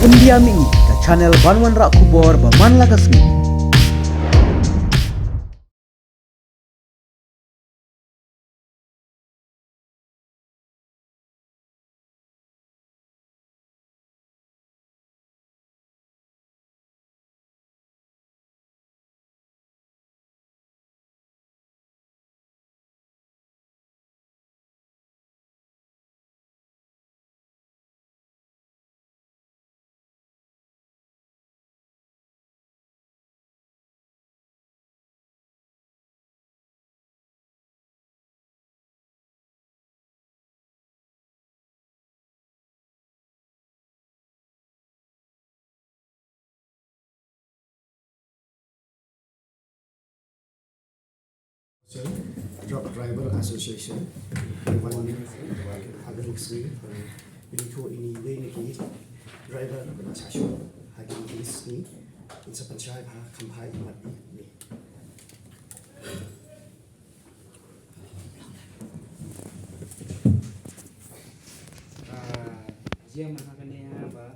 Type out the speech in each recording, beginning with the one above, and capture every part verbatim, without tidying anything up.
India Mih, ka channel ban wanrah khubor ba man la ka sngi. Truck Driver Association, Hagan Singh, ini tu ini wei ni ki driver na sasho, Hagan Singh, in sa panchai ha kampai mat ni. Ah, jia man ha kane ha ba,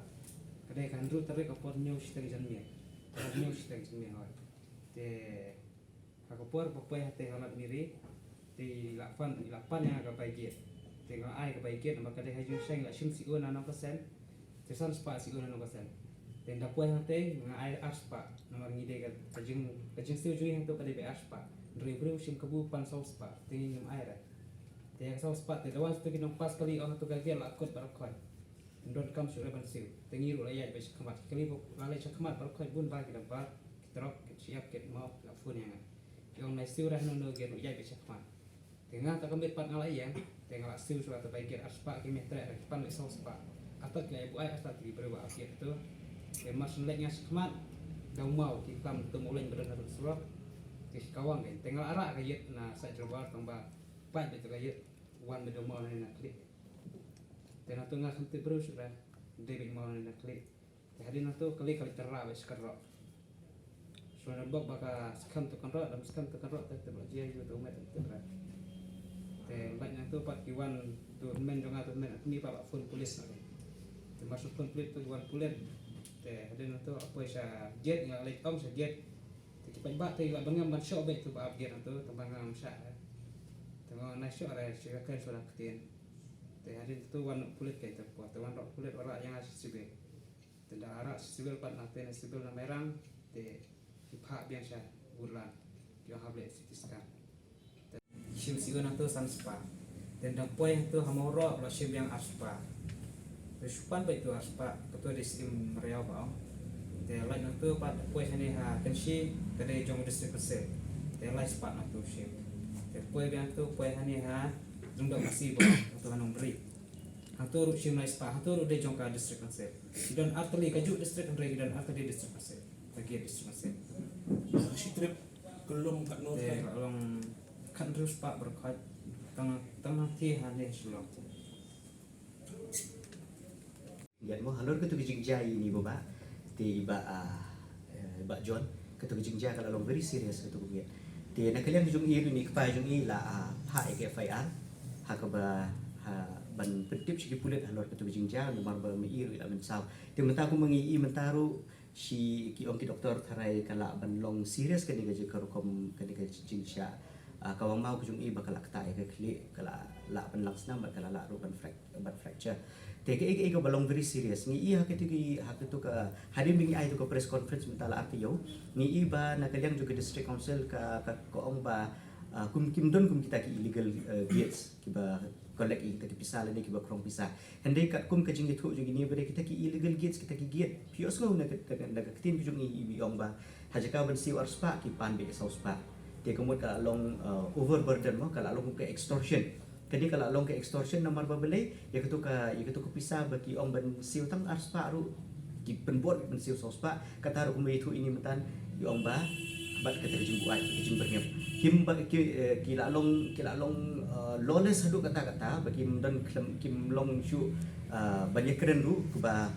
ka dei ka hynriew tarik ka por hynñiew shiteng janmiet. Por hynñiew shiteng janmiet hoi. Te ha ka por ba poi ha te ha Lad Miri, te i la pan, i la pan ïa ka bai gate. Te nga ai ka bai gate namar ka dei ha jingsheng, i la shim siew na nongkyrshan. Te san spah siew na nongkyrshan. Te nda poi hangtei nga ai ar spah. Namar ngi dei ka, ka jing, ka jingsiew jong ngi hangto ka dei beit ar spah. Hynrei briew shim kabu pan saw spah. Te ngi ngim ai re. Te ïa ka saw spah te da wan sha tu ki nongpass kali ong hangto ka gate la kut baroh khoit. Ym don kam shuh re ban siew. Te ngi ruh la ïaid beit shakhmat. Kali ba la leit shakhmat baroh khoit bun ba ki da bar, ki trok, ki shyiap, ki maw, la phone ïa nga. Ki ong nai siew re hano hano gate ruh ïaid beit shakhmat. Te nga ta ka miet pat nga la ïeng, te nga la siew shuwa te bai gate ar spah, ki mih treh re ki pan beit saw spah. Artat ki la ïa buaid, artat ki briew ba ap gate to. Te mar shu leit nga shakhmat, da u maw ki klam tum u leng ba don ha surok. Te ki kawang kein, te nga la rah ka ïit na side jubor tang ba pait beit ka ïit, wan beit da u maw na ne na khlieh. Te nangtu nga khlem tip briew shuh re, dei beit maw na ne na khlieh. Te hadien nangtu kali kali tyrra beit sha kynroh. Shuwa na bok ba ka skhem tu kynroh, dam skhem tu kynroh te, te ba jia ïa u tu met te ba. Te lait nangtu pat ki wan tu hynmen jong nga tu hynmen, kmie pat ba phone police na. Te mar shu phone police tu ki wan police. Te hadien nangtu la poi sha gate, nga la leit ong sha gate. Te ki paidbah te ki la bangem ban shoh beit tu ba ap gate nangtu, tang ba nga ngam shah. Te nga nai shoh re sha ka kren shuwa na ktien. Te hadien tu wan police kein te poi, te wan rah police, wan rah ïa nga sha civil. Te da rah sha civil pat na te na civil na Mairang, te ki phah biang sha Woodland, ki ong hap leh C T scan. Te shim siew nangtu san spah. Te dang poi hangtu ha Mawroh la shim biang ar spah. Te shu pan beit tu ar spah, kato dei siem Mawriaw ba ong. Te lait nangtu pat poi shane ha Kynshi, ka dei jong District Council. Te lai spah nangtu shim. Te poi biang tu poi hane ha Lyngdoh Masi ba ong, hangtu ha Nongbri. Hangtu ruh shim lai spah, hangtu ruh dei jong ka District Council. Ki don artylli kajuh district, hynrei ki don artylli District Council. Ka gate District Council. Shi trip ka long katno? Te ka long khathynriew spah baroh khoit. Tang, tang hangtei hane Shillong. Ïa mo halor katu ka jingjia ïa ine i bah. Te i bah, ah, eh, i bah John, katu ka jingjia ka la long very serious katu ka miet. Te na ka liang jong i ruh ine i kpa jong i la, ah, phah ïa ka F I R ha kaba, ha, ban pyntip sha ki pulit halor katu ka jingjia, namar ba ma i ruh i la mynsaw. Te mynta kumba ngi i mynta ruh shi ki ong ki doktor tharai ka lah ban long serious kane ka jing, ka rukom kane ka jingshah. Ah, ka wang maw ka jong i ba ka la ktah ïa ka khlieh, ka la lah ban lang snam bad ka la lah ruh ban frac-, ban fracture. Te kaei kaei kaba long very serious. Ngi i ha katu ki, ha katu ka, hadien ba ngi ai tu ka press conference mynta la ar taïew, ngi i ba na ka liang jong ka District Council ka, ka, ka ong ba, ah, kum kim don kum kita ki illegal, eh, gates kiba collect ïa kita ki pisa lane kiba krong pisa. Hynrei katkum ka jingïathuh jong ine i bah, kita ki illegal gates, kita ki gate, phi ïohsngew na ka, na ka ktien ka jong i i ong ba ha jaka ban siew ar spah ki pan beit saw spah. Te ka mut ka la long, uh, overburden mo, ka la long ka extortion. Kane ka la long ka extortion namar ba balei, ïa katu ka, ïa katu ka pisa ba ki ong ban siew tang ar spah ruh ki pynbud ban siew saw spah, kata ruh kumba ïathuh ine mynta i ong ba bad kata ka jingbuaid, ka jingbyrngem. Kim ba ki, eh, ki la long, ki la long, eh, lawless haduh katta katta, ba kim don khlem, kim long shuh, eh, ban ïakren ruh, ba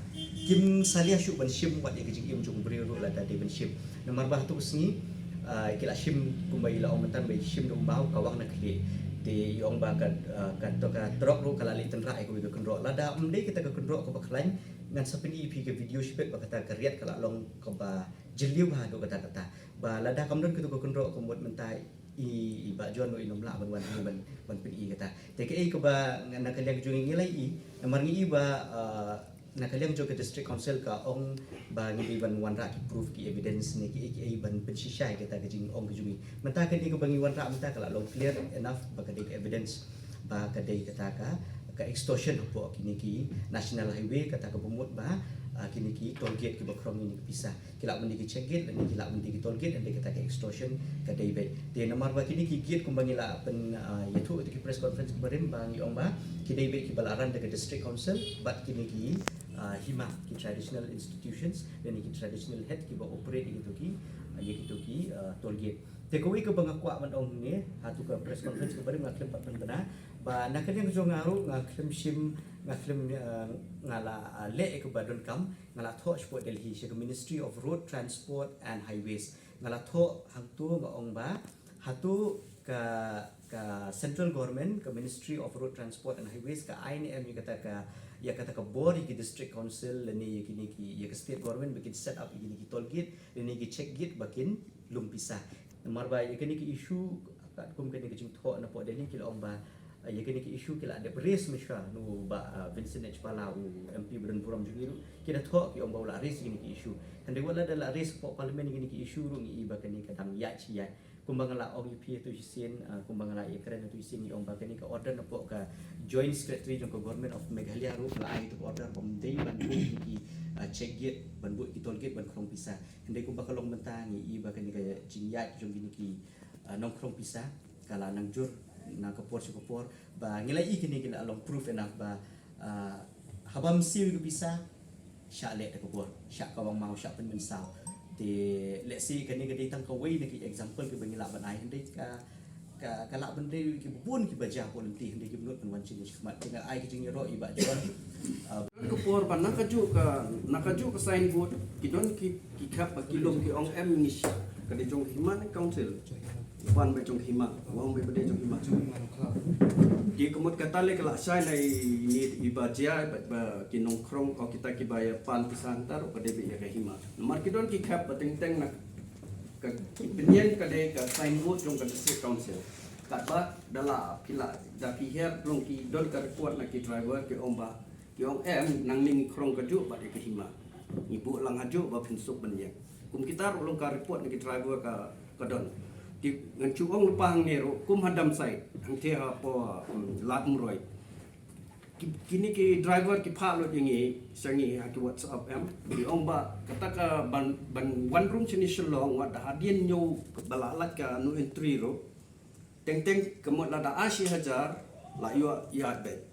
kim salia shuh ban shim wat ïa ka jingim jong u briew ruh lada dei ban shim. Namar ba hato ka sngi, eh, ki la shim kumba i la ong mynta ba i shim da u maw ka wang na khlieh. Te i ong ba ka, eh, kato ka trok ruh ka la leit tynrah ïa kawei ka kynroh. Lada ym dei kata ka kynroh kaba khlaiñ, Ngan sa pyni ïa phi ka video shibit ba kata ka riat ka la long kaba jylliew bha haduh katta katta. Ba lada kam don kito ka kynroh ka mut mynta i, i Bah John ruh i nym lah ban wan hangne ban, ban pyni kata. Te kaei kaba na ka liang jong ngi ngi la ïohi, namar ngi i ba, ah, na ka liang jong ka District Council ka ong ba ngi dei ban wanrah ki proof, ki evidence ne kiei kiei ban pynshisha ïa kata ka jingong ka jong ngi. Mynta kane kaba ngi wanrah mynta ka la long clear enough ba ka dei ka evidence ba ka dei kata ka, ka extortion hapoh kine ki national highway, kata kaba mut ba, ah, kine ki toll gate kiba khrong ïa kine ki pisa. Ki lah ban dei ki check gate lane ki lah ban dei ki toll gate, hynrei kata ka extortion ka dei beit. Te namar ba kine ki gate kumba ngi la pyn, ah, ïathuh ïa ki press conference kiba rim ba ngi ong ba ki dei beit kiba la run da ka District Council bad kine ki, ah, hima, ki traditional institutions lane ki traditional head kiba operate ïa kito ki, ah, ïa kito ki, ah, toll gate. Te kawei kaba nga kwah ban ong hangne ha tu ka press conference kaba rim, nga khlem pat pynbna ba na ka liang jong nga ruh nga khlem shim, nga khlem, ah, nga la, ah, leh ïa kaba donkam. Nga la thoh shapoh Delhi sha ka Ministry of Road Transport and Highways. Nga la thoh hangto, nga ong ba hato ka, ka central government, ka Ministry of Road Transport and Highways ka ai ne em ïa kata ka, ïa kata ka bor ïa ki District Council lane ïa kine ki, ïa ka state government ba kin set up ïa kine ki toll gate lane ki check gate ba kin lum pisa. Namar ba ïa kane ka issue, katkum kane ka jingthoh napoh Delhi, ki la ong ba, ah, ïa kane ka issue ki la dep raise mynshwa na u Bah, ah, Vincent H Pala, u M P ba don burom jong ngi ruh. Ki da thoh, ki ong ba u la raise ïa kane ka issue. Hynrei wat la da la raise hapoh Parliament ïa kane ka issue ruh, ngi i ba kane ka dang ïaid shi ïaid. Kumba nga la ong ïa phi ha tu shisien, ah, kumba nga la ïakren ha tu shisien, ngi ong ba kane ka order napoh ka Joint Secretary jong ka Government of Meghalaya ruh la ai tu ka order ba ym dei ban buh ïa ki, ah, check gate, ban buh ïa ki toll gate ban khrong pisa. Hynrei kumba ka long mynta, ngi i ba kane ka jingïaid jong kine ki, ah, nongkhrong pisa ka la nang jur na ka por sha ka por, ba ngi la i kine ki la long proof enough ba, ah, haba ym siew ïa ka pisa, shah leh da ka bor, shah kawang maw, shah pynmynsaw. Te lehse kane ka dei tang kawei na ki example kiba ngi lah ban ai, hynrei ka, ka, ka lah ban dei kiba bun kiba jia hapoh lynti, hynrei kim nud ban wan sha ngi shakhmat. Te nga ai ka jingïaroh ïa i Bah John, ah, don ka por ba na kajuh ka, na kajuh ka signboard ki don ki, ki khep ba ki lum, ki ong em ngi shah, ka dei jong ka hima ne council. Ban ba jong ka hima, wan ba dei jong ka hima. Te ka mut kata lei ka la shai na i, i, i ba jia, ba, ba ki nongkhrong, o kita kiba ïa pan pisa hangta ruh ka dei beit ïa ka hima. Namar ki don ki khep ba teng teng na ka, ki pynïeng ka dei ka signboard jong ka District Council. Katba da la phi la, da phi her, long ki don ka report na ki driver ki ong ba, ki ong em, nangne ngi khrong kajuh bad ïa ka hima. Ngi buh lang hajuh ba phin suk ban ïeng. Kum kita ruh long ka report na ki driver ka, ka don. Ki ngan shu ong lypa hangne ruh, kum ha Damsait, hangtei hapoh, um, Lad Umroi. Ki, kine ki driver ki phah lut ïa ngi, sha ngi ha ki WhatsApp em. Ki ong ba kata ka ban, ban wan rung shane Shillong, wat da hadien ñiew ba la lait ka no entry ruh. Teng teng ka mut lada ai shi hajar, la ïoh ïaid beit.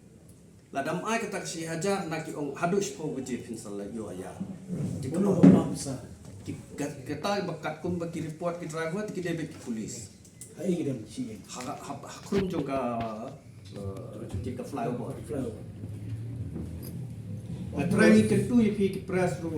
Lada ym ai kata ka shi hajar, na ki ong haduh shiphew baje phin sa la ïoh ïaid. Te ka mut ki, ka, kata ba katkum ba ki report ki driver, te ki dei beit ki police. Ha ei ki don shi em? Ha, ha, ha khrum jong ka, eh, ki ka flyover. Flyover. Nga try ngi kyntu ïa phi ki press ruh.